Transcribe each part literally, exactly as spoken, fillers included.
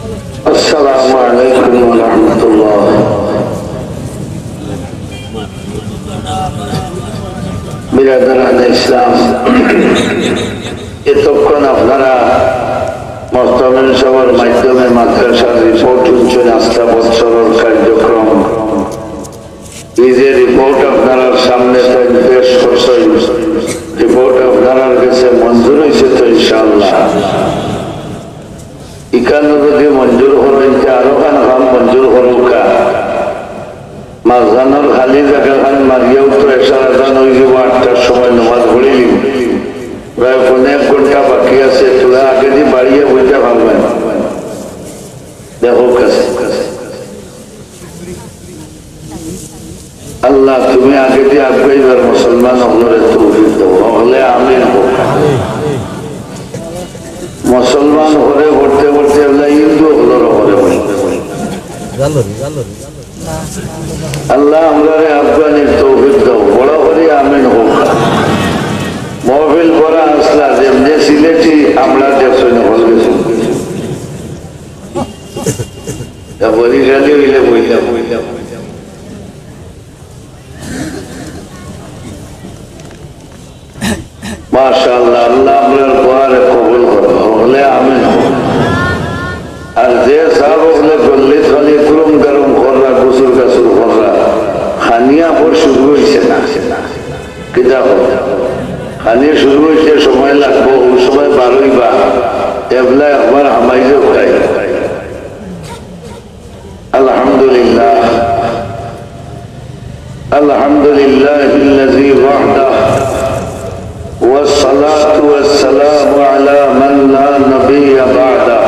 السلام عليكم ورحمة الله. برادران اسلام، এতক্ষণ আপনারা মোহতামিম সাহেবের মাধ্যমে মাদ্রাসার রিপোর্ট শুনছেন, আস্তা বৎসরর কার্যক্রম। এই যে রিপোর্ট আপনারার সামনে তাইন পেশ করছইন, রিপোর্ট আপনারার গেছে মঞ্জুর অইছে তো ইনশাআল্লাহ? ইখানো যদি মঞ্জুর করইন, তে আরো খান খান মঞ্জুর করউক্কা। মাঝখানোর খালি জাগাখান মারিয়াউ তো এশার আজান অইযিবো, আটটার সময় নমাজ পড়িলিমু। প্রায় পৌনে এক ঘন্টা বাকি আছে, থুড়া আগেদি বাড়িয়া বইতা পারবা। দেখউক্কা। আল্লাহ, তুমি আগেদি আগুয়াইবার মুসলমান অকলরে তৌফিক দেও। হকলে আমিন কউক্কা। মুসলমান অকলরে পড়তে পড়তে আল্লাহ হিন্দু অকলর অকলরে পড়তে। আল্লাহ, আমরারে আগুয়ানির তৌফিক দেও। বড় করি আমিন কউক্কা। মহফিল করা আসলা, যেমনে সিলেটি আমরা দেখছইন, হকল গেছইন। তা বরিশালি অইলে বইলা, বইলা, বইলা। মাশাআল্লাহ, আল্লাহ আমরার দোয়ারে কবুল করো, হকলে আমিন। আর যে সাব অকলে গল্লিত খালি কুরুম গারুম কররা, গুসুর গাসুর কররা, খানি আবার শুরু অইছে না। কিতা কও? খানি শুরু অইতে সময় লাগবো, অউ সময় বারইবা, এবলা একবার হামাই যাউক্কা। الحمد لله. الحمد لله الذي وحده، والصلاة والسلام على من لا نبي بعده.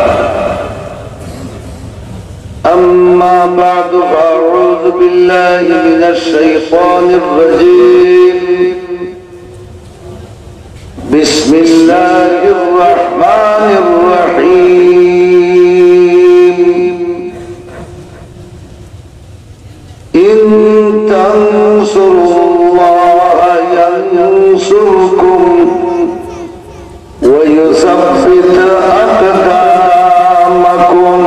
أما بعد، فأعوذ بالله من الشيطان الرجيم. بسم الله الرحمن الرحيم. إن تنصروا الله ينصركم ويثبت أقدامكم.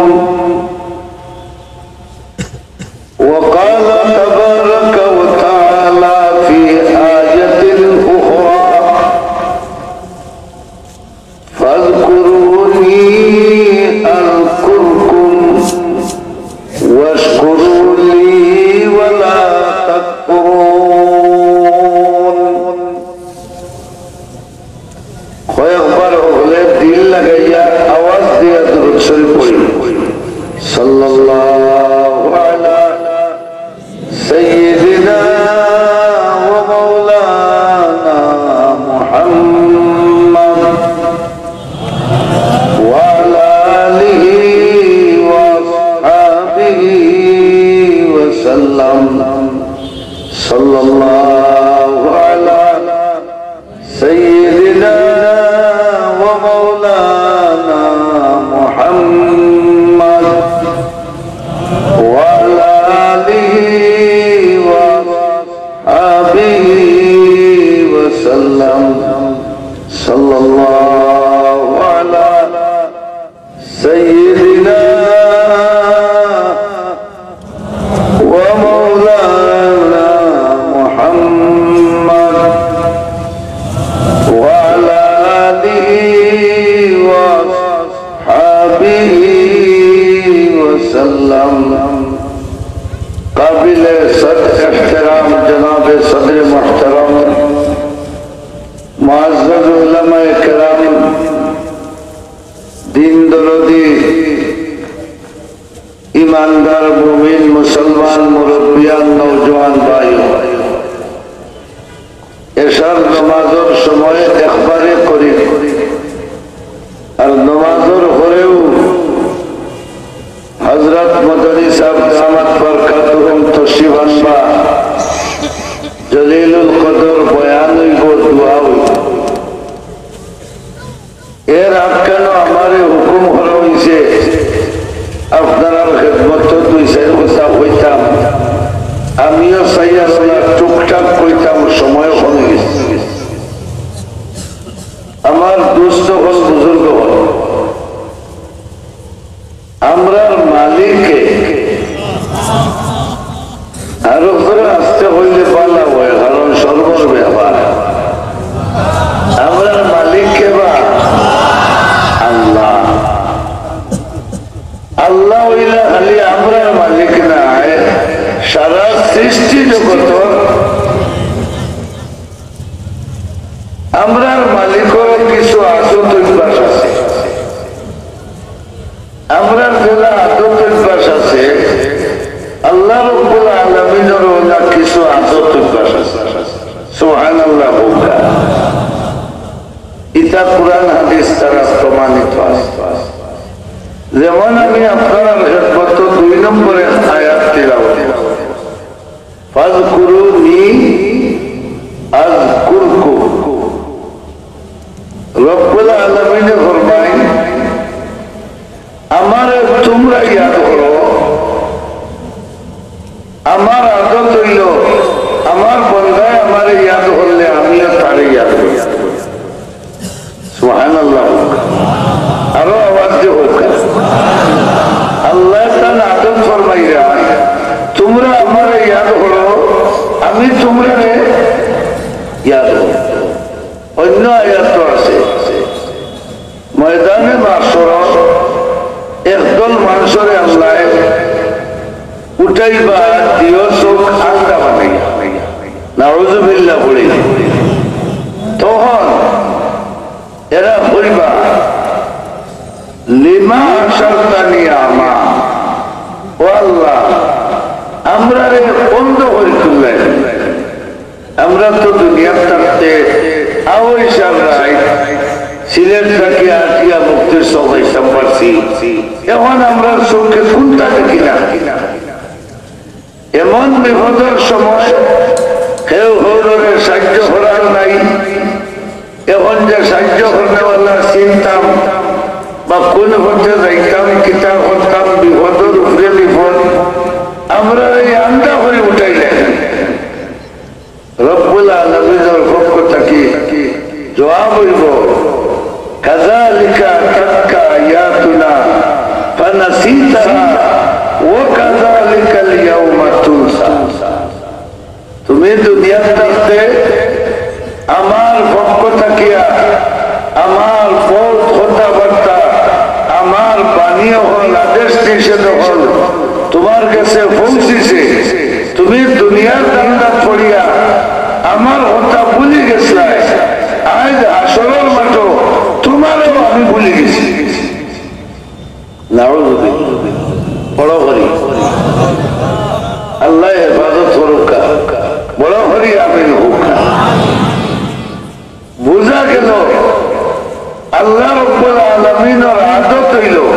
وقال تبارك وتعالى في آية أخرى: فاذكروني أذكركم واشكروا لي ولا تكفرون. কয়েকবার হকলে দিল লাগাইয়া আওয়াজ দিয়া দুরূদ শরীফ পড়ি। সাল্লাল্লাহু আলা সাইয়্যিদিনা ওয়া মাওলানা মুহাম্মদ ওয়া আলা আলিহি ওয়া আসহাবিহি ওয়া সাল্লাম। সাল্লাল্লাহু আলা سيدنا ومولانا محمد وعلى آله وأصحابه وسلم. صلى الله على سيدنا ومولانا محمد وعلى آله وأصحابه وسلم. قابل صد احترام جناب صدر محترم، معزز علماء کرام، دین دردی، ইমানদার মুমিন মুসলমান মুরব্বিয়ান নওজোয়ান ভাই, এশার নমাজর সময় একবারে করি, আর নমাজর পরেও হযরত মদনী সাহেব দামাত বারকাতুহুম তশরিফ আনবা, জলিলুল কদর বয়ান অইবো, দোয়া অইবো। এর আগখানো আমারে হুকুম করা অইছে, আপনারার খেদমতো দুই চাইর কথা কইতাম। আমিও চাইয়া চাইয়া টুকটাক কইতাম, সময় কমে গেছে। আমার দোস্ত অকল, বুজুর্গ অকল, আমরার মালিকে, আরো করে আস্তে কইলে ভালা অয়, কারণ সর্বর ব্যাপার। আমরার মালিক কে বা? আল্লাহ। আল্লাহ অইলা খালি আমরার মালিক নায়, সারা সৃষ্টি জগতর। আমরার মালিকর কিছু আদত অভ্যাস আছে। আমরার যেলা আদত অভ্যাস আছে, আল্লাহ রব্বুল আলামিনর অলা কিছু আদত অভ্যাস আছে। সুবহানাল্লাহ কউক্কা। ইতা কুরআন হাদিস দ্বারা প্রমাণিত আছে। যেমন আমি আপনারার খেদমতো দুই নম্বরে আয়াত তিলাওয়াত করছি। ফাযকুরুনি আযকুরকুম। রব্বুল আলামিনে ফরমাইন, আমারে তুমরা ইয়াদ করো। আমার আদত অইলো, আমার বন্দায় আমারে ইয়াদ করলে আমিও তারে ইয়াদ করি। সুবহানাল্লাহ। আরো আওয়াজ দিয়া কউক্কা। আল্লায় তান আদত ফরমাইরা, তুমরা আমারে ইয়াদ করো, আমি তুমরারে ইয়াদ করমু। অইন্য আয়াতো আছে, ময়দানে মাহশরো একদল মানষরে আল্লায় উঠাইবা দুইও চউখ আন্ধা বানাইয়া। নাউজুবিল্লাহ পড়ি। তখন এরা কইবা, "লিমা হাশারতানি আমা।" ও আল্লাহ, আমরারে অন্ধ করি তুললায়। আমরা তো দুনিয়াত থাকতে আউশ আর রাইত সিলেট থাকিয়া আটিয়া মুক্তির চক আইতাম পারছি। এখন আমরার চউখে কুনটা দেখি না? এমন বিপদর সময় কেউ কেউরে সাইয্য করার নাই। এখন যে সাইয্য করনেওয়ালা চিনতাম বা কুন পথে যাইতাম, কিতা করতাম, বিপদর উপরে বিপদ, আমরারে আন্ধা করি উঠাইলাইন। রব্বুল আলামিনর পক্ষ থাকি জবাব অইবো, "কাযালিকা আতাতকা আয়াতুনা ফানাসিতাহা ওয়া কাযালিকাল ইয়াওমা তুনসা।" তুমি দুনিয়াত থাকতে আমার পক্ষ থাকিয়া আমার পথ, কথাবার্তা, আমার বাণী অকল, আদেশ নিষেধ অকল তুমার গেছে পৌঁছিছে। তুমি দুনিয়ার ধান্দাত পড়িয়া আমার কথা ভুলি গেছলায়। আইজ হাশরর মাঠো তুমারেও আমি ভুলি গেছি। নাউজুবিল্লাহ। বড় করি। আল্লায় হেফাজত করউক্কা। বড় করি আমিন কউক্কা। বুঝা গেল, আল্লাহ রব্বুল আলামিনর আদত অইলো,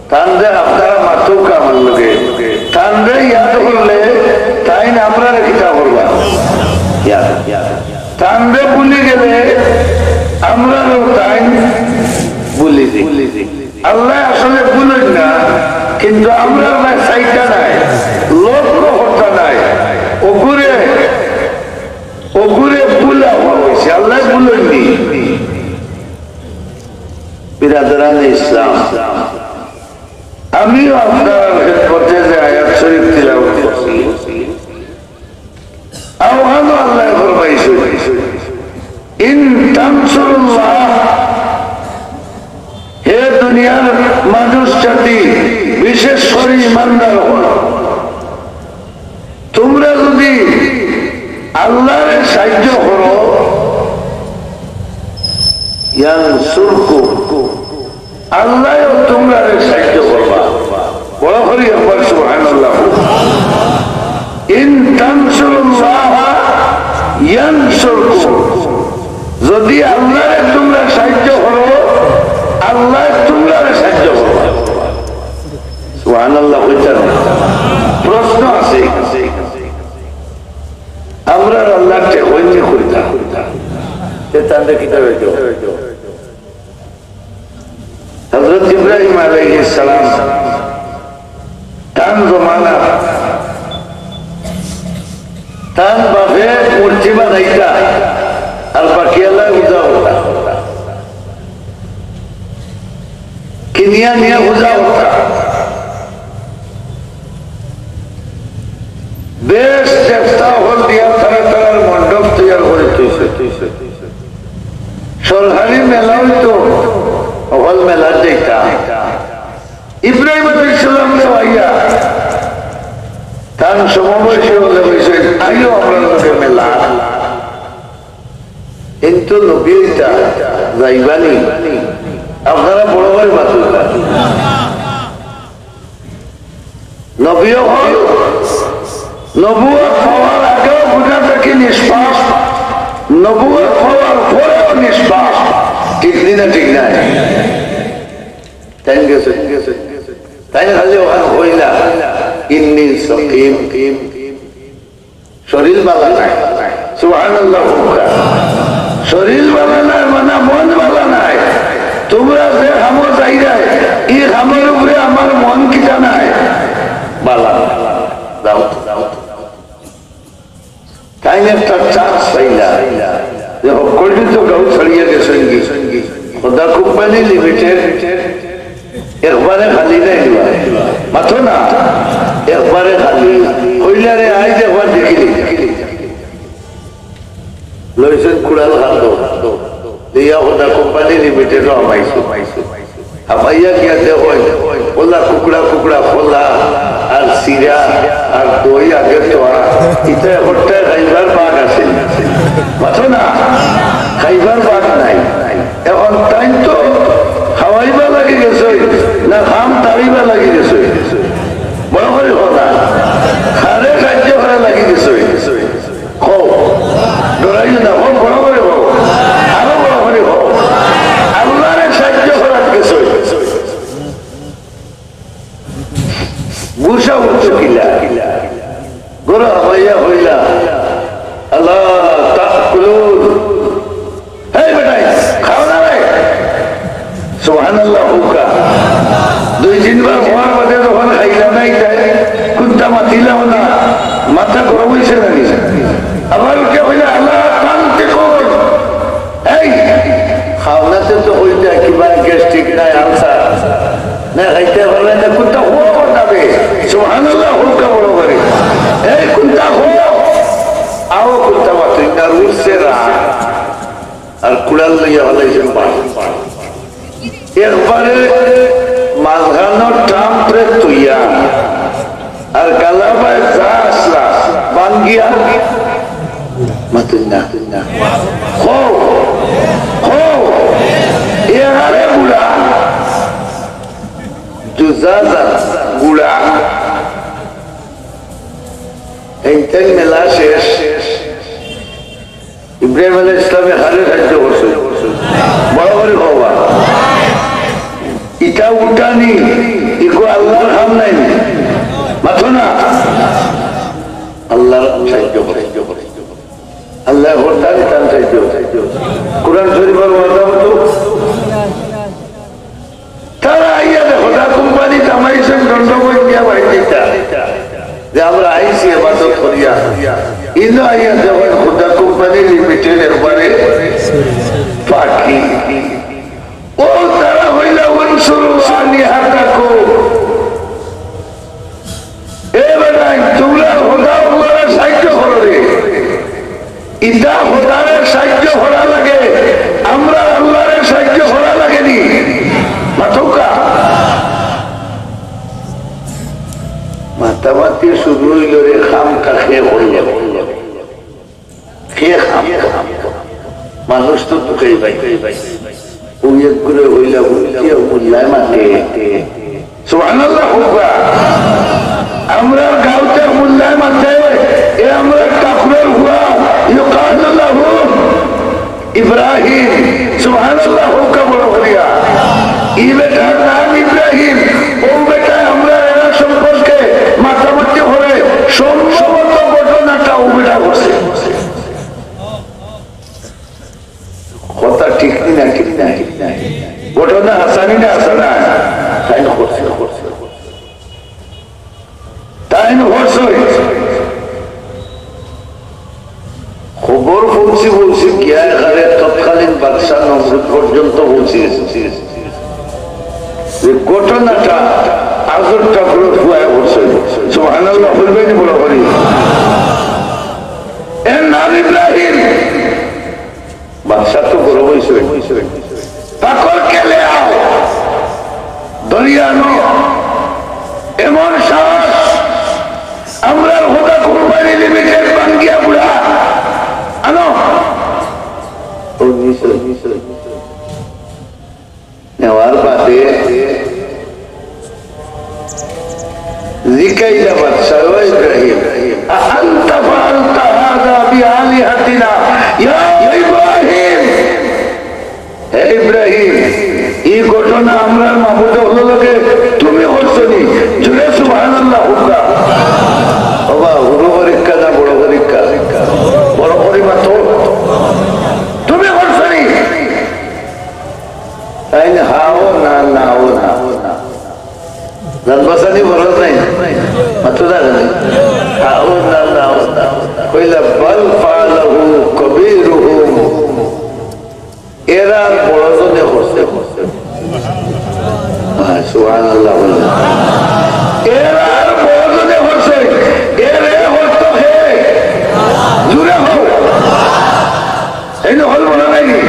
তানরে আপনারা মাতউক্কা আমার লগে, তানরে ইয়াদ করলে তাইন আমরারে কিতা করবা? ইয়াদ। তানরে ভুলি গেলে আমরারেও তাইন ভুলি দিবা। আল্লায় আসলে ভুলইন না, কিন্তু আমরার মাঝে চাইতা নাই, লক্ষ্য করতা নাই। অগুরে, অগুরে ভুলা অইছে, আল্লায় ভুলইন নি। বিরাদরানে ইসলাম, আমিও আপনারার খেদমতে যে আয়াত শরীফ তিলাওয়াত করছি, অখানো আল্লায় ফরমাইছইন, "ইন তানসুরুল্লাহ", হে দুনিয়ার মানুষ জাতি, বিশেষ করি ইমানদার অকল, তুমরা যুদি আল্লারে সাইয্য করো, ইয়ানসুরকুম, আল্লায়ও তুমরারে সাইয্য করবা। বড় করি একবার সুবহানাল্লাহ। ইন তানসুরুল্লাহা ইয়ানসুরকুম। যুদি আল্লারে তুমরা সাইয্য করো, আল্লায় তুমরারে সাইয্য করবা। সুবহানাল্লাহ কইতা না? প্রশ্ন আছে। আমরার আল্লায় ঠেকইন নি কইতা? তে তানরে কিতা অইতো? হযরত ইব্রাহিম আলাইহিস সালাম, তান জমানা, তান বাপে মূর্তি বানাইতা, আর বাকি আল্লায় পূজা করতা। কিনি নিয়া পূজা করতা। বেশ চেষ্টা হল দিয়া তারা তারার মণ্ডপ তৈয়ার করে তুলছে। সরকারি মেলা হইতো, হল মেলা যেটা। ইব্রাহিম আলাইহিস সালাম রে ভাইয়া, তার সমবয়সী হলে বলছে, "আইও আমরা লোকে মেলা।" কিন্তু নবী হইতা যাইবানি, আপনারা বড় করে মাতুন না। নবী হল, নবুয়ত পাওয়ার আগেও গুনা থাকি নিষ্পাপ, নবুয়ত পাওয়ার পরেও নিষ্পাপ। ঠিক নি না? ঠিক নাই? তাই গেছে, তাই খালি ওখানে হইলা, "ইন্নি সকিম।" শরীর বালা নাই। সুবহানাল্লাহ কউক্কা। শরীর বালা নাই মানে মন বালা নাই। তোমরা যে কামো যাইরায়, ই কামর উপরে আমার মন কিতা নাই? বালা নাই। যাও, যাও। তাইন একটা chance পাইলা যে হক্কলটি তো গাঁও ছাড়িয়া গেছইন গি। খোদা কোম্পানি লিমিটেড একবারে খালি নাই দিবা। মাতো না, একবারে খালি। কইলা রে, আইজ একবার দেখিলি। লইছইন কুড়াল খাদ্য। দিয়া খোদা কোম্পানি লিমিটেডও হামাইছে। হামাইয়া গিয়া দেখইন, ওলা কুকড়া কুকড়া ফলা, আর চিরা, আর দই আগে তো আর। ইতা একটাই খাইবার বাগ আছে। মাতো না, খাইবার বাগ নাই। এখন তাইন তো খাওয়াইবা লাগি গেছইন, না কাম তাড়িবা লাগি গেছইন? বড় করি কও না। কারে সাহায্য করা লাগি গেছইন? কও। ডরাইও না, কও, বড় করি কও। আরো বড় করি কও। আল্লারে সাহায্য করাত গেছইন। গুসা উঠছে কিলা? গরু হামাইয়া কইলা, "আলা তাকুলুন।" "এই বেটাইন, খাও না রে।" সুবহানাল্লাহ কউক্কা। দুই তিনবার কওয়ার বাদে যখন খাইলা না, ইতায় কুন্তা মাতিলাও না, মাথা গরম অইছে না নি? আবার উঠে কইলা, "আলা তানতিকুন।" এই, খাওনাতে তো হইতে একেবারে গ্যাস্ট্রিক নাই, আলসার। না খাইতে পারলে না, কুন্তা কও করতাবে। সুবহানাল্লাহ কউক্কা বড় করি। এই কুন্তা কও। আও কুন্তা মাতইন না, উঠছে রাগ। আর কুড়াল লইয়া ফালাইছে পানি। একবারে মাঝখানো ট্রাম্পরে তুইয়া আর গালাবায় যা আসলা, বাঙ্গিয়া মাতুন না, তুন না। হো, হো, এহারে গুড়া, দুজাজা গুড়া, এইটাই মেলা শেষ। ইব্রাহিম আলাইহিস সালামে কারে সাহায্য করছে? বড় করি কও বা। ইটা উঠানি, ইগু আল্লাহর কাম নায়নি? মাতো না। আল্লাহর সাহায্য করে। আল্লাহ করতাম, তার সাহায্য। কোরআন শরীফের ওয়াদা মতো তারা আইয়া দেখো, খোদা কোম্পানি কামাইছেন, দণ্ডবত দিয়া বাইর দিতা। যে আমরা আইছি ইবাদত করিয়া। ইনো আইয়া দেখো, খোদা কোম্পানি লিমিটেড একবারে ফাঁকি। ও তারা হইলা উনসুরু আলিহাতাকুম। এ বেটাইন, তোমরা খোদা আল্লাহরে সাহায্য করো রে। ইটা খোদারে সাহায্য করা লাগে, আমরা আল্লাহরে সাহায্য করা লাগেনি। মাতউক্কা। মাতামাতি শুরু অইল রে, কাম কাকে করল? কে কাম? মানুষ তো তুকাই ভাই। ওই এক করে হইলা, হুনকিয়া হুল্লায় মাতে। সুবহানাল্লাহ কউক্কা। আমরার গাউতে হুল্লায় মাতে, এ আমরার কাফরর ফুয়া, ইউকালু লাহু ইব্রাহিম। সুবহানাল্লাহ কউক্কা বড় করিয়া। ই বেটার নাম ইব্রাহিম। ও বেটায় আমরার এরা সম্পর্কে মাতামাতি করে, সম্ভবত ঘটনাটা ও বেটা করছে। কথা ঠিক নি না, ঠিক না, ঠিক না? ঘটনা হাসানি না, হাসানা? তাইন করছে, করছে। তাইন করছে। খবর পৌঁছি, পৌঁছি গিয়া এখানে তৎকালীন বাদশাহ নমরুদ পর্যন্ত পৌঁছি গেছে। যে ঘটনা ঘটনাটা আজর ঠাকুরর ফুয়ায় করছে। সুবহানাল্লাহ বলবেন বড় করি। এর নাম ইব্রাহিম। বাদশা তো গরম হইছে। পাকড় কে লে আও। ধরিয়া আনো। এমন সাহস। আমরার খোদা কোম্পানি লিমিটেড ভাঙ্গিয়া গুড়া। আনো। ও নিচে, নিচে। নেওয়ার বাদে জিকাইলা বাদশা, "ও ইব্রাহিম, আআনতা ফাআলতা হাযা বিআলিহাতিনা ইয়া ইব্রাহিম?" হে ইব্রাহিম, ই ঘটনা আমরার মাবুদ অকলর লগে তুমি করছো নি? জোরে সুবহানাল্লাহ কউক্কা। বাবা, হুরু পরীক্ষা না বড় পরীক্ষা? বড় করি মাতো। তুমি করছো নি? তাইন হাও না, না, ও না, ও না। জান বাঁচানি ফরজ নাই? মাতো না কেনে? হাও না, না, ও না। কইলা, "বাল ফাআলাহু কাবীরুহুম।" এরার বড়জনে করছে। হ্যাঁ, সুবহানাল্লাহ বলুন। এরার বড়জনে করছে। এরে করতো কে? জোরে কও। এই যে হল মনে নাই নি?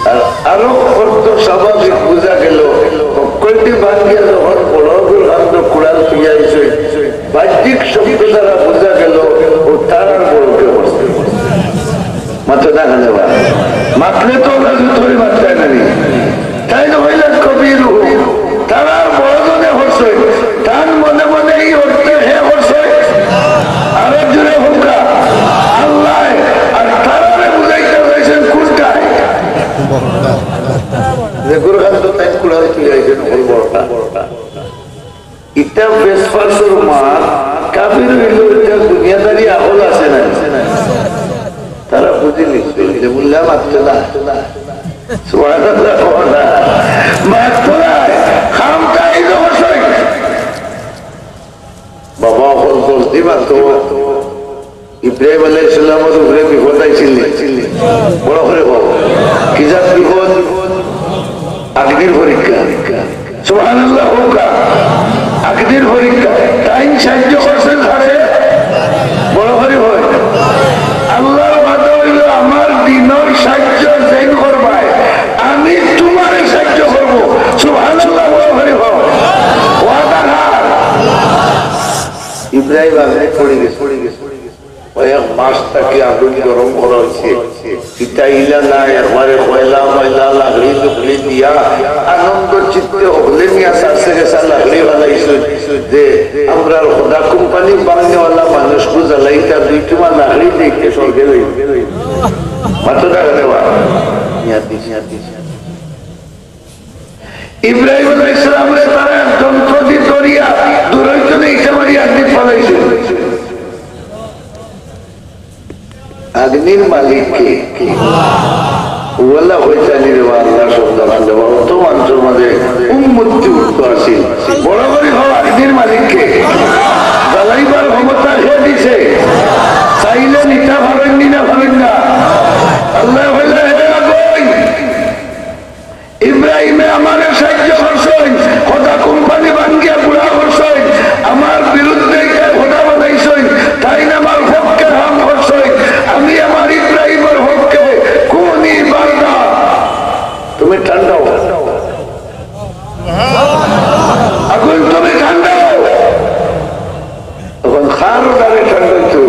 আর আরো অর্থ স্বাভাবিক বুঝা গেল, কলটি ভাঙ্গিয়া যখন বড় গুরু হাত কুড়াল তুলিয়া আইছে, বাহ্যিক শব্দ দ্বারা বুঝা গেল, ও তারার বড়কে বসে। মাথা না খালে বা। মাতলে তো ওরা জুতোই মারতে না নি। তাই না হইলে কবির রূপ। তারার বড়জনে হরছে। তান মনে মনে এই অর্থে হে হরছে। আরো জোরে হোকা। আল্লাহ। আর তারারে বুঝাইতে চাইছেন কোনটায়? যে গুরু হাত তো তাই কুড়াল তুলে আইছেন, হল বড়টা। ইটা বেসপাসর মাত, কাফির অইলো, ইটা দুনিয়াদারি আকল আছে না? তারা বুঝিলিছে, যে মুল্লা মাততো না। সুবহানাল্লাহ, মাততো না। খামখা এই সমস্যা। বাবা অকল জলদি মাতো। ইব্রাহিম আলাইহিস সালামর উপরে বিপদ আইছিল নি? বড় করি কও। কি জাত বিপদ? আগ্নির পরীক্ষা। সুবহানাল্লাহ কউক্কা। আগ্নির পরীক্ষা। তাইন সাহায্য করছেন কারে? বড় করি কও। আল্লাহর ওয়াদা অইলো, "আমার দ্বীনর সাহায্য যেইন করবায়, আমি তুমারে সাহায্য করমু।" সুবহানাল্লাহ বড় করি কও। ওয়াদা কার? ইব্রাহিম আগ্নিত পড়ি গেছে, পড়ি গেছে। কয়েক মাস থাকি আগুন গরম করা অইছে। ইটা ইলা না, একবারে কয়লা ময়লা লাকড়ি লুকড়ি দিয়া আনন্দ চিত্তে হকলে নিয়া চারশে গেছা লাকড়ি ফালাইছে। যে আমরার খোদা কোম্পানি বাংলাওয়ালা মানুষ বুঝালাইতা দুই টুমা লাকড়ি দেখতে স্বর্গে লই। মাত্র দেখা দেওয়া। নিয়াতি, নিয়াতি। ইব্রাহিম আলাইহিস সালামরে তারা এক যন্ত্র দি ধরিয়া দূরইত নেই, ইটা মারি আগ্নিত ফালাইছে। আগ্নির মালিক কে? ওয়ালা হইতানি রে বা আল্লাহ শব্দ খান দেবা। অত মানুষের মাঝে উম্মতি উঠতো আছিল। বড় করি কও, আগ্নির মালিক কে? জ্বালাইবার ক্ষমতা কে দিছে? চাইলে নিতা পারইন নি না পারইন না? আল্লাহ কইলা, "হে আগুন, ইব্রাহিমে আমারে সাহায্য করছইন, খোদা কোম্পানি ভাঙ্গিয়া গুড়া করছইন, আমার বিরুদ্ধে ইটা খোদা বানাইছইন, তাইন আমার পক্ষে কাম করছইন, আমি আমার ইব্রাহিমর পক্ষে কুনি বান্দা।" তুমি ঠান্ডা অও। আগুন, তুমি ঠান্ডা অও। তখন কার অর্ডারে ঠান্ডা অইতো?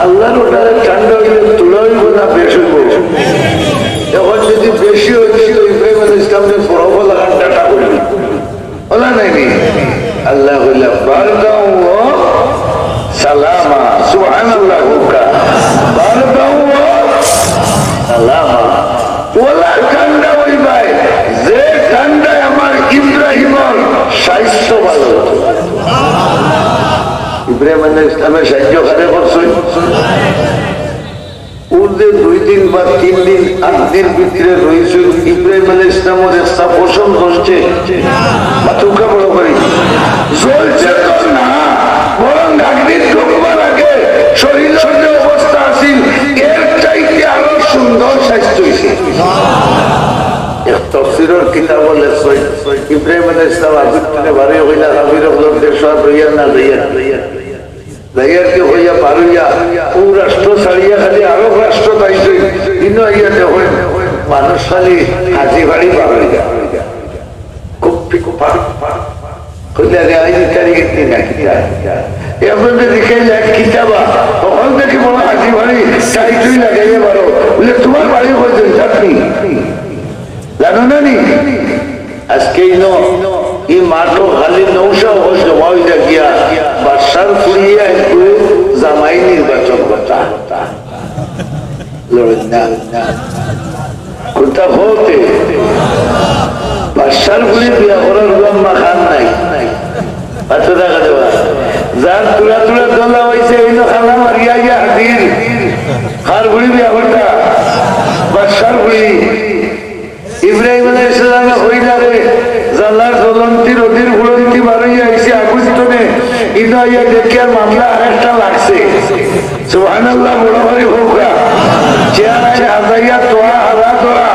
আল্লাহর অর্ডারে ঠান্ডা অইলে তুলা অইবো না বেশ অইবো? এখন যদি বেশি অইতো তো ইব্রাহিম আলাইহিস সালামরে বরফ লাখান ঠান্ডা করলি। অলা নায় নি? আল্লায় কইলা, "বারদাও ওয়া সালামা।" সুবহানাল্লাহ কউক্কা। "বারদাও ওয়া সালামা।" অলা ঠান্ডা অইবায়, যে ঠান্ডায় আমার ইব্রাহিমর স্বাস্থ্য ভালা অইতো। ইব্রাহিম আলাইহিস সালামর সাহায্য কারে করছইন? অউ যে দুই দিন বা তিন দিন আগ্নির ভিতরে রইছইন, ইব্রাহিম আলাইহিস সালামর একটা পশম জ্বলছে, মাথা উঠা বড় করি জ্বলছে তো না, বরং আগ্নিত ঢুকবার আগে শরীরর যে অবস্থা আছিল, এর চাইতে আরো সুন্দর স্বাস্থ্য অইছে। তফসিরর কিতাবো লেখছইন, ইব্রাহিম আলাইহিস সালাম আগুন থনে বারইয়া কইলা, কাফির অকলর দেশো আর রইয়া না, যাইয়া, যাইয়া কি কইয়া বারইয়া, অউ রাষ্ট্র ছাড়িয়া খালি আরব রাষ্ট্রত আইছইন, ইনো আইয়া দেখইন মানুষ খালি হাজি বাড়ি বারইয়া। খুব ফিক-, ফারুক, ফারুক, কইলা, "রে, আইজ তারিখের দিন না কিতা?" এখন যে লিখাইলা এক কিতাবা, ওখান থেকে বড় হাজি বাড়ি, সাইডই লাগাইয়া বারো। বলে, "তোমার বাড়ি কই চাটনি? জানো না নি?" আজকে ইনো, ই মাঠো খালি নৌশা অকল জমা অইয়া গিয়া, বাদশার ফুড়িয়ে একটু জামাই নির্বাচন করতা। লড়ইন না। কুনটা হতে? বাদশার ফুড়ি বিয়া করার গো আম্মা খান নাই। মাথা দেখা দেওয়া। যার তুরা তুরা দলা অইছে, ইনো খালা মারিয়া গিয়া হাজির। কার ফুড়ি বিয়া করতা? বাদশার ফুড়ি। ইব্রাহিম আলাইহিস সালামে কইলা রে, জ্বালার জ্বলন্তি রুদির ফুড়ন্তি বারইয়া আইছে আগুন থনে, ইনো আইয়া দেখিয়ার মামলা আরেকটা লাগছে। সুবহানাল্লাহ, বড় করি কউক্কা। চেয়ার আইন হাজাইয়া তোয়া হারা তোয়া,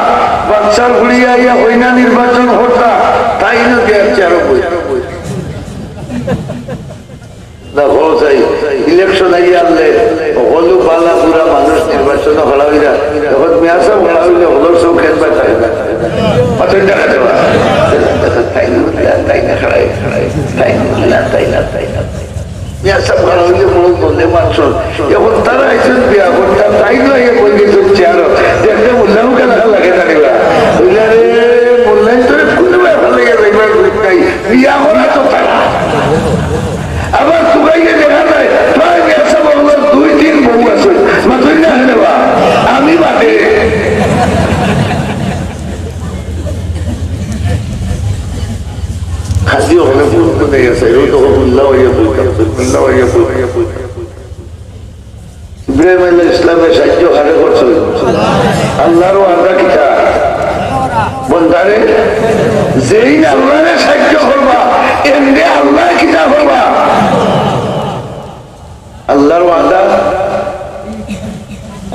বাদশার ফুড়িয়ে আইয়া কইনা নির্বাচন করতা, তাইন বিয়ার চেয়ারো বই। না, হো যাই, ইলেকশন আইয়া আনলে, হকলউ বালা বুরা মানুষ নির্বাচনো খাড়া অইরা, এখন মিয়া সাব খাড়া অইলে হকলর চউখ খেলবা থাকে না। অতএব দেখা যাবা। তাইন উল্লা, তাইন খাড়াই, খাড়াই, তাইন উল্লা, তাইন, তাইন, তাইন। মিয়া সাব খাড়া অইলে বড় দলে মানুষ। এখন তারা আইছইন বিয়া করতা, তাইন আইয়া বই গেছইন চেয়ারো। দেখতে মোল্লাও কেন লাগে না রে বা? বুঝলা রে, মোল্লাই তোরে কুনু ব্যাপার লাগে যাইবার নাই। বিয়া করা তো তারা। আবার তুকাইলে দেখা যায়, প্রায় মিয়া সাব অকলর দুই তিন বউ আছে। মাতইন না কেনে বা? আমি বাদে। খালি ওখানে ভুল করে গেছে, ওই তো মোল্লা হইয়া বই, মোল্লা হইয়া বই। ইব্রাহিম আলাইহিস সালামে সাহায্য কারে করছইন? আল্লাহর ওয়াদা কিতা? বন্দারে, যেইন আল্লাহরে সাহায্য করবা, এমনে আল্লাহ কিতা করবা? আল্লাহর ওয়াদা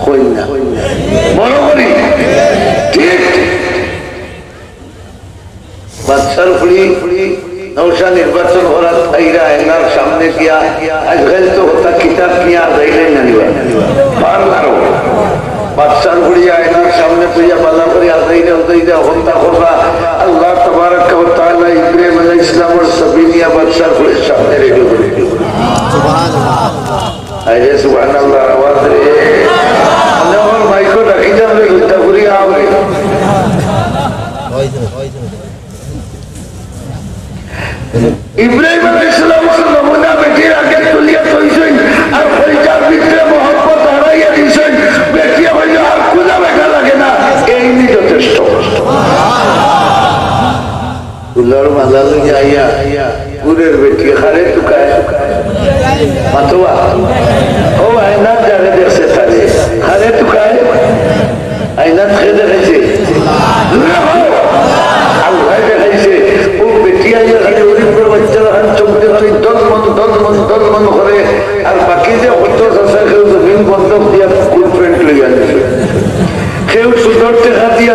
কইন না। বড় করি। ঠিক। বাদশার ফুড়ি নৌশা নির্বাচন করাত আইরা আয়নার সামনে গিয়া, আজকাল তো হতা কিতাব নিয়া যাইলেন না নিবা। পারলারও। বাদশার ফুড়ি আয়নার সামনে বইয়া বালা করি আজাইরে উজাইরে হত্যা করবা। আল্লাহ তাবারাকা ওয়া তাআলা ইব্রাহিম আলাইহিস সালামর ছবি নিয়া বাদশার ফুড়ির সামনে রেডি করে দিল। আরে সুবহানাল্লাহ, আওয়াজ রে। আল্লাহ আমার মাইকো ডাকি যাবে, হত্যা করি আও রে। ইব্রাহিম আলাইহিস সালামর নমুনা বেটির আগে তুলিয়া থইছইন, আর কলিজার ভিতরে মহব্বত হারাইয়া দিছইন। বেটিয়ে কইল, "আর কুলা বেটা লাগে না, এইনি যথেষ্ট।" ফুলর মালা লইয়া আইয়া, গুড়ের বেটি, খারে তুকায়। মাতবা। ও আয়নাত যারে দেখছে তারে। খারে তুকায়। আয়নাত কে দেখাইছে? জোরে কও। আল্লায় দেখাইছে। ও বেটি আইয়া খালি গরিবর বাচ্চা লাখান চোখ দিয়া তুই দলমন, দলমন, দলমন করে। আর বাকি যে হত চাচা কেউ জমিন বন্ধক দিয়া ফুল প্যান্ট লইয়া আনছে। কেউ সুদর টেকা দিয়া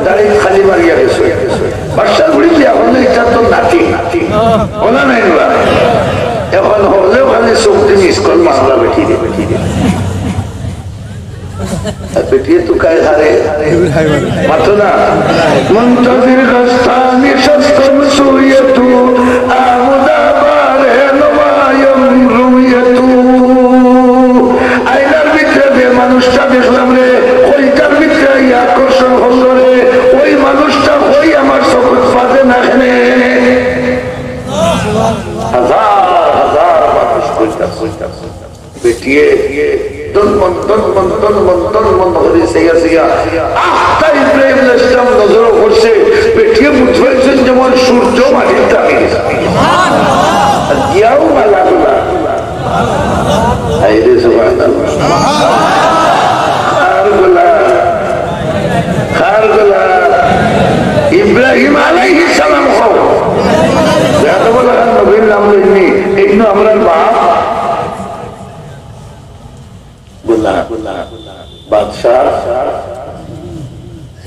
দাড়ি খালি মারিয়া গেছে। বাদশার ফুড়ি বিয়া করলে ইটা তো নাতি। ওলা নাই বা? এখন হকলেও খালি চোখ দি miss call মারলা বেটিরে, বেটিরে। আর বেটিয়ে তুকায় খারে। মাতো না। منتظر غصتان شستم سوی تو، آمده بار نمایم روی تو। আয়নার ভিতরে যে মানুষটা দেখলাম রে, কলিজার ভিতরে আইয়া আকর্ষণ করলো রে, ওই মানুষটা কই আমার চকুত ফাজে না কেনে? হাজার হাজার মানুষ কইতা, কইতা, কইতা। বেটিয়ে দনমন, দনমন, দনমন, দনমন করি চাইয়া চাইয়া। আখতা ইব্রাহিম আলাইহিস সালাম নজরও করছে, বেটিয়ে বুঝবাইছেন যেমন সূর্য মাটির দামে। আর গিয়াও মালা গুলা। হায়রে সুবহানাল্লাহ। কার গুলা? কার গুলা? ইব্রাহিম আলাইহিস সালাম কও। যারা বলে, "হ্যাঁ, নবীর নাম লইনি, এই তো আমরার বাপ।" গুলা, গুলা, গুলা। বাদশাহ,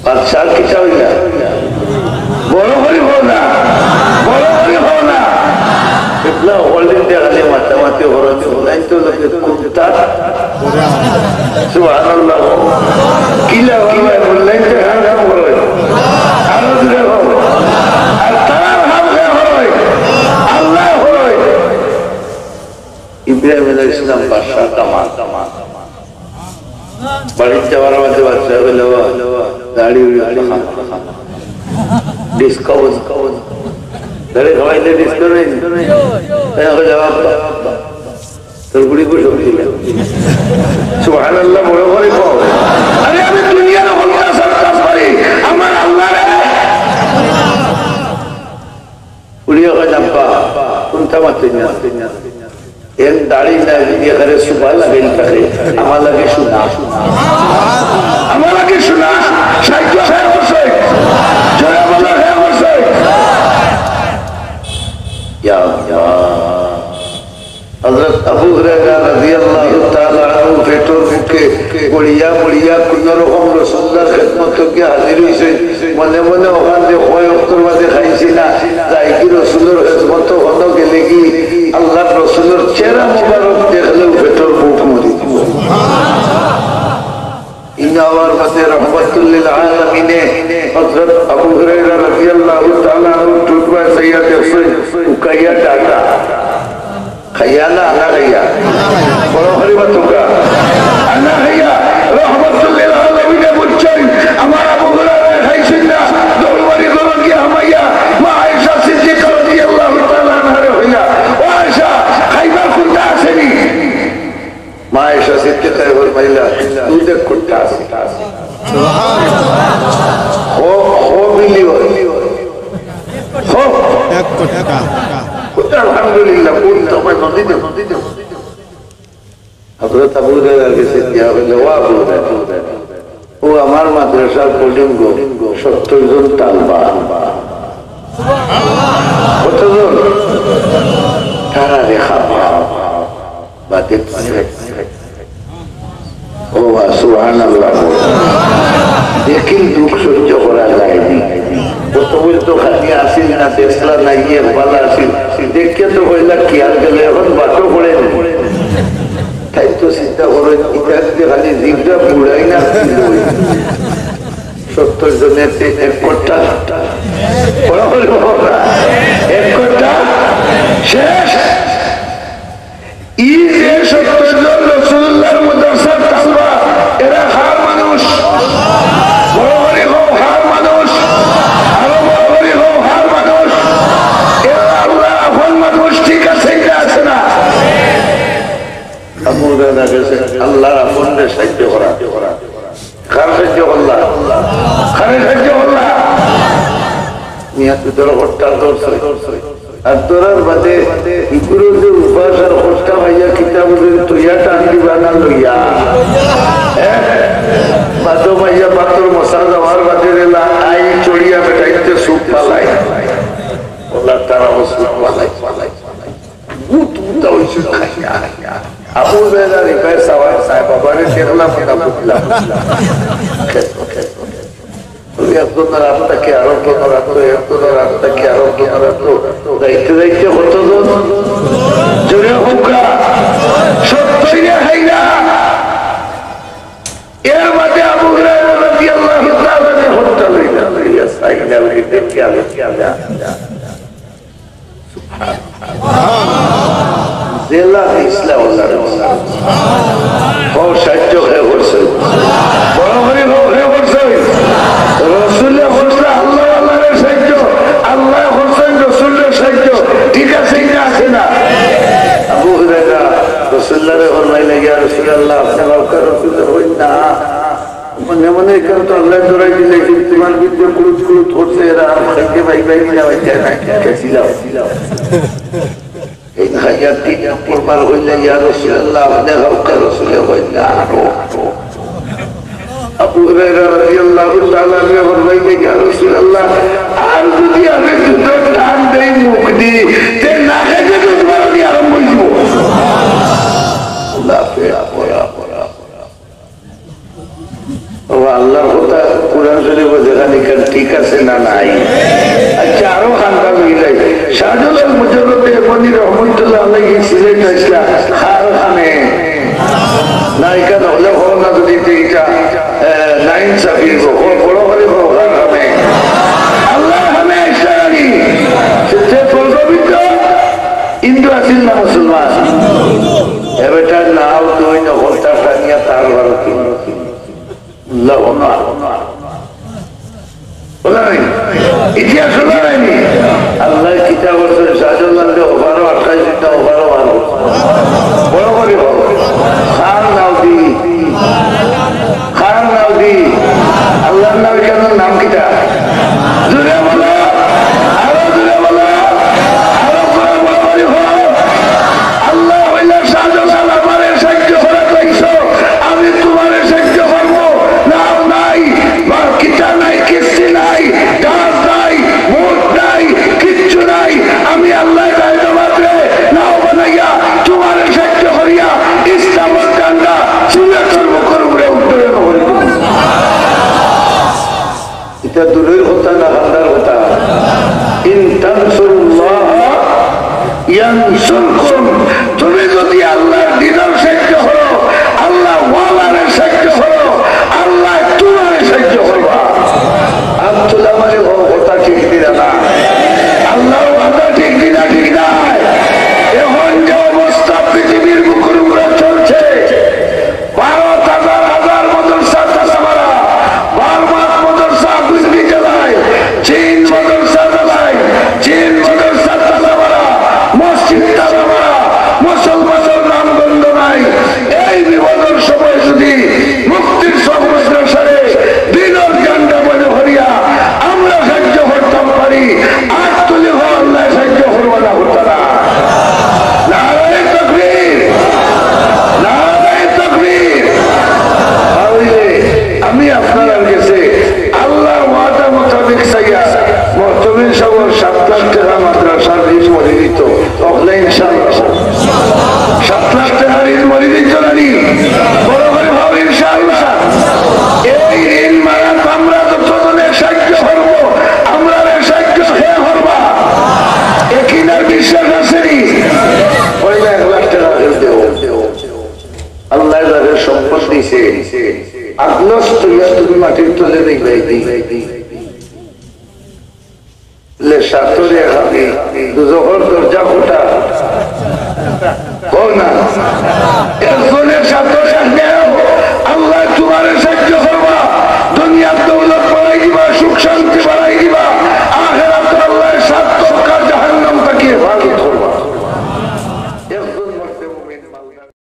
বাদশাহ কিতা অইলা? বড় করি কও না, বড় করি কও না। ইতলা অকলদিন দিয়া খালি মাতামাতি করইন, হুনাইন তো লাগে কুন্তা। সুবহানাল্লাহ। কিলা ভাই, হুনাইন তো হার কাম করইন। আরো জোরে কও। আর তারার হাম কে করইন? আল্লায় করইন। ইব্রাহিম আলাইহিস সালাম বাদশার দামান্দ। বাড়িত যাওয়ার মাঝে বাদশায় কইলা, "দাড়ি উড়ি ডিস্কো, দাড়ি খাওয়াইলে ডিস্কো নাই?" তাই কইলা, "বাবা, তোর বুড়ি কই সব দিলে?" সুবহানাল্লাহ, বড় করি কও। আরে আমি দুনিয়ার হকল কাজ করি, আমার আল্লাহরে। বুড়িয়ে কয়, "আব্বা, কুন্তা মাতইন না।" এন দাড়ি নাই যদি এখানে সুবা লাগাইল থাকে, আমার লাগি সোনা। আমার লাগি সোনা, সাহায্য কে করছে? জোরে বলো, কে করছে? ইয়া আল্লাহ। হযরত আবু হুরায়রা রাদিয়াল্লাহু তাআলা আনহু পেটর ভুকে পড়িয়া মরিয়া কোন রকম রাসূলুল্লাহর খেদমতো গিয়া হাজির অইছে। মনে মনে অখান যে কয় অক্তর বাদে খাইছি না, যাই কি রসুলর খেদমতো হনো গেলে কি আল্লাহর রসুলর চেহারা মুবারক দেখলেও পেটর ভুক মরি। ইনো আবার মাঝে রহমাতুল লিল আলামিনে হযরত আবু হুরায়রা রাদিয়াল্লাহু তাআলা আনহু টুটবা চাইয়া দেখছে, উকাইয়া ডাটা। খাইয়া না, আনা খাইয়া? বড় করি মাতউক্কা। আনা খাইয়া। রহমাতুল লিল আলামিনে বুঝছইন, আমার আবু হুরায়রা খাইছইন না। দৌড় মারি ঘরো গিয়া হামাইয়া মা আয়েশা সিদ্দিকা রাদিয়াল্লাহু তাআলা আনহারে কইলা, "ও আয়েশা, খাইবার কুন্তা আছে নি?" মা আয়েশা সিদ্দিকায় ফরমাইলা, "দুধে কুন্তা আছে।" হো, হো বিলি হো। হো। এক কোটি টাকা। আলহামদুলিল্লাহ, কোন সময় নদী দেব? হযরত আবু হুরায়রার গেছে গিয়া কইলা, "ও আবু হুরায়রা, ও আমার মাদ্রাসার কলিগ, সত্তর জন তালবা।" কতজন? তারা রেখা পাও। বাদে পারে। ও বা সুবহানাল্লাহ। দেখিল দুঃখ সহ্য করা যায়নি। কত বইল তো খালি আসিল না, দেখলা না, ইয়ে ভালা আসিল। দেখে তো কইলা কি আর গেলে, এখন বাটো পড়ে নি। তাই তো চিন্তা করো, ইটা যদি খালি জিভটা বুড়াই না, কি হইল? সত্তর জনের এক কোটা। বড় হইল না। এক কোটা শেষ। ই যে সত্তর জন রাসূলুল্লাহর মাদ্রাসার তালবা, এরা কার মানুষ? বড় করি কও, কার মানুষ? আরো বড় করি কও, কার মানুষ? এরা আল্লাহর আপন মানুষ, ঠিক আছে, এটা আছে না? আবু হুরায়রা গেছে আল্লাহর আপনরে সাহায্য করা। কার সাহায্য করলা? কারে সাহায্য করলা? মিয়া তো ধরো হরতাল ধরছে। আর ধরার বাদে ইগুলো যে উপাস আর কষ্ট পাইয়া কিতাব ওদের তৈয়া টান দিবা না লইয়া। হ্যাঁ? বাদো পাইয়া পাথর মশা যাওয়ার বাদে রেলা আই চড়িয়া বেটাইতে সুখ পালাই। ওলা তারা ও সুখ পালাই, পালাই, পালাই। গুত গুতা হইছে খাইয়া। আবু বেলা রে ভাই সাওয়ার সাহেব, বাবারে দেখলাম না বুঝলাম। ওই একজনের আত্মাকে আরো জনের আত্মা, একজনের আত্মাকে আরো জনের আত্মা। যাইতে যাইতে কতজন? জোরে কউক্কা। সত্তইরে খাইলা। এর বাদে আবু হুরায়রা রাদিয়াল্লাহু তাআলা আনহু হত্যা লইলা। লইয়া সাইলা, লইয়া দেখিয়া, দেখিয়া, দেখিয়া। জেলা ইসলাম আল্লাহর রাসূল। হও সাহায্য কে করছে? বড় করি হও কে করছে? রসুলে করছে আল্লাহ, আল্লাহর সাহায্য, আল্লাহ করছেন রসুলের সাহায্য। ঠিক আছে, এটা আছে না? আবু হুরায়রা রাসূলুল্লাহরে ফরমাইলা, "ইয়া রাসূলুল্লাহ, আপনি কাউকে রসুল হইন না।" মনে মনে এখানে তো আল্লাহ ধরাই দিলে, কিন্তু তোমার বিরুদ্ধে কুরুত কুরুত করছে, এরা আর খাইতে পাই পাই না, পাই যায় না, গেছিলাম। এই খাইয়া তিন নম্বর বার হইলে, "ইয়া রাসূলুল্লাহ, আপনি কাউকে রসুলে হইন না, আরো।" আবু হুরায়রা রাদিয়াল্লাহু তাআলা আনহু ফরমাইলে, "ইয়া রাসূলুল্লাহ, আর যদি আমি দুধর টান দেই মুখ দি, তে না খাইতে তো তোমার আমি আরম্ভ হইব।" আল্লাহ হাফেজ। ও আল্লাহর কথা কোরআন শরীফে যেখানে ঠিক আছে না নাই? ইয়ানসুরকুম, তুমি যদি আল্লাহর দ্বীনর সাহায্য করো, আল্লাহ ওয়ালারে সাহায্য করো, আল্লাহ তুমারে সাহায্য করবা। আত তুলা মারি কও, কথা ঠিক নি না? আল্লাহর ওয়াদা ঠিক নি না, ঠিক নায়? এখন যে অবস্থা পৃথিবীর বুকুর উপরে চলছে, ভারত হাজার হাজার মাদ্রাসা তালা মারা, বার্মাত মাদ্রাসা আগুন দিয়া জ্বালায়, চীন মাদ্রাসা জ্বালায়, চীন মাদ্রাসা তালা মারা, মসজিদ তালা মারা, মুসলমানের নামগন্ধ নাই। এই বিপদের সময় যদি মুক্তির সব মাদ্রাসারে দ্বীনর ঝান্ডা মনে করিয়া আমরা সাহায্য করতাম পারি, আত তুলি কও, আল্লাহ সাহায্য করবা না করতা না? নারায়ে তাকবীর, নারায়ে তাকবীর। তাহলে আমি আপনারার গেছে আল্লাহর ওয়াদা মোতাবেক চাইয়া মহতমিন সাবর সাত লাখ টেকা মাদ্রাসার ঋণ মরি দিত। তখন ইনশাআল্লাহ সাত লাখ টেকা ঋণ মরি দিত না নি? বড় করি কও ইনশাআল্লাহ। এই ঋণ মারাত আমরা যতজনে সাহায্য করব, আমরারে সাহায্য কে করবা? একিন আর বিশ্বাস আছে নি? পয়লা এক লাখ টেকা ফেরত দেব। আল্লাহ যারে সম্পদ দিছে, আগ্নস তুলিয়া তুমি মাটির তলে নিবাই দি। লে সাতরে আমি দুজখর দরজা ফুটা। কও না। একজনে সাতরে আগ্নেয়, আল্লাহ তুমারে সাহায্য করবা, দুনিয়ার দৌলত বাড়াই দিবা, সুখ শান্তি